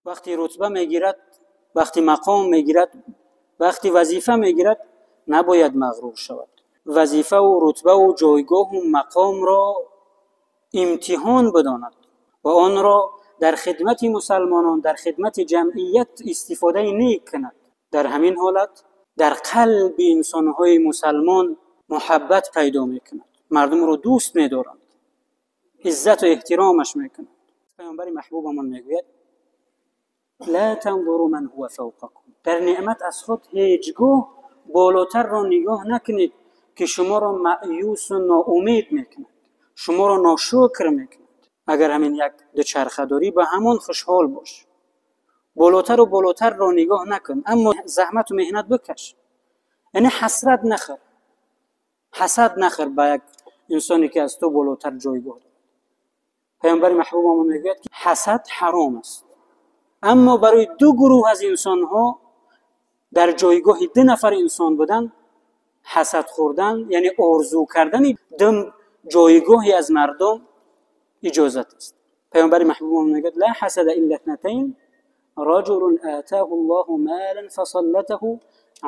Вақте рутба мегирад, вақте мақом мегирад, вақте вазифа мегирад, набояд мағрур шавад. Вазифа ва рутба ва ҷойгоҳ ва мақомро имтиҳон бидонад ва онро дар хидмати мусулмонон, дар хидмати ҷамъият истифода нек кунад. Дар ҳамин ҳолат дар қалби инсонҳои мусулмон муҳаббат пайдо мекунад. Мардумро дӯст медоранд, иззат ва эҳтиромаш мекунанд. Паёмбари маҳбубамон мегӯяд: ла танзуру ман ҳува фавқакум. Дар неъмат аз худ ҳеҷгоҳ болотарро нигоҳ накунед, ки шуморо маъюс ва ноумед мекунад, шуморо ношукр мекунад. Агар ҳамин як дучарха дорӣ, ба ҳамон хушҳол бош. Болотар ва болотарро нигоҳ накун, аммо заҳмат ва меҳнат бикаш. Яъне ҳасрат нахӯр, ҳасад нахӯр ба як инсоне ки аз ту болотар ҷойгоҳ дорад. Паёмбари маҳбубамон мегӯяд, ки ҳасад ҳаром аст, аммо барои ду гурӯҳ аз инсонҳо дар ҷойгоҳи ду нафар инсон будан, ҳасад хӯрдан, яъне орзу кардани ду ҷойгоҳе аз мардум иҷозат аст. Паёмбари маҳбубамон мегӯяд: ла ҳасада илла итнатайн раҷулун атоҳу Аллоҳу молан фасаллатаҳу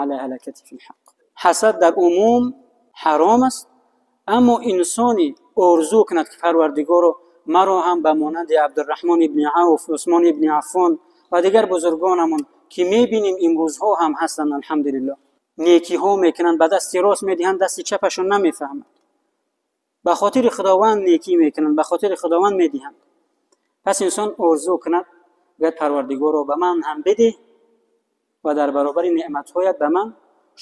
ала ҳалакатиҳи фил ҳаққ. Ҳасад дар умум ҳаром аст, аммо инсоне орзу кунад, ки Парвардигоро, маро ҳам ба монанди Абдурраҳмон ибни Авф, Усмон ибни Аффон ва дигар бузургонамон, ки мебинем имрӯзҳо ҳам ҳастанд, алҳамдулиллоҳ, некиҳо мекунанд, ба дасти рост медиҳанд, дасти чапашон намефаҳмад. Ба хотири Худованд некӣ мекунанд, ба хотири Худованд медиҳанд. Пас инсон орзу кунад, гӯяд: Парвардигоро, ба ман ҳам бидеҳ ва дар баробари неъматҳоят ба ман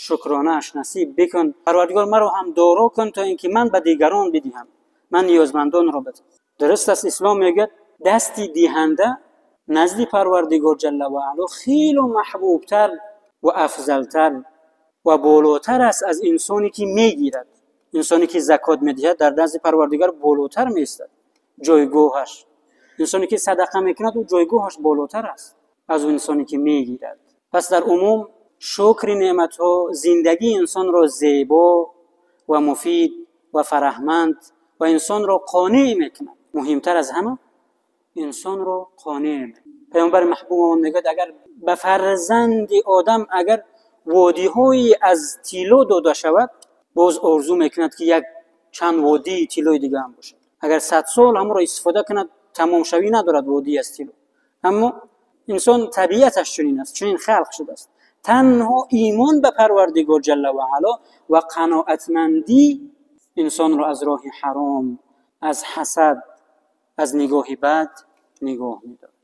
шукронааш насиб бикун. Парвардигор, маро ҳам доро кун, то инки ман ба дигарон бидиҳам, ман ниёзмандонро бидиҳам. Дуруст аст, ислом мегӯяд, дасти диҳанда назди Парвардигор ҷалла ва ало хеле маҳбубтар ва афзалтар ва болотар аст аз инсоне ки мегирад. Инсоне ки закот медиҳад, дар назди Парвардигор болотар меистад ҷойгоҳаш. Инсоне ки садақа мекунад, ӯ ҷойгоҳаш болотар аст аз он инсоне ки мегирад. Пас дар умум шукри неъматҳо зиндагии инсонро зебо ва муфид ва фараҳманд ва инсонро қонеъ мекунад. Муҳимтар аз ҳама, инсонро қонеъ мекунад. Паёмбари маҳбубамон мегӯяд, агар ба фарзанди одам агар водиҳое аз тилло дода шавад, боз орзу мекунад, ки як чанд водии тиллои дига ҳам бошад. Агар 100 сол ҳамонро истифода кунад, тамомшавӣ надорад водӣ аз тилло. Аммо инсон табиаташ чунин аст, чунин халқ шудааст. Танҳо имон ба Парвардигор ҷалла ва ало ва қаноатмандӣ инсонро аз роҳи ҳаром, аз ҳасад, аз нигоҳи бад нигоҳ медорад.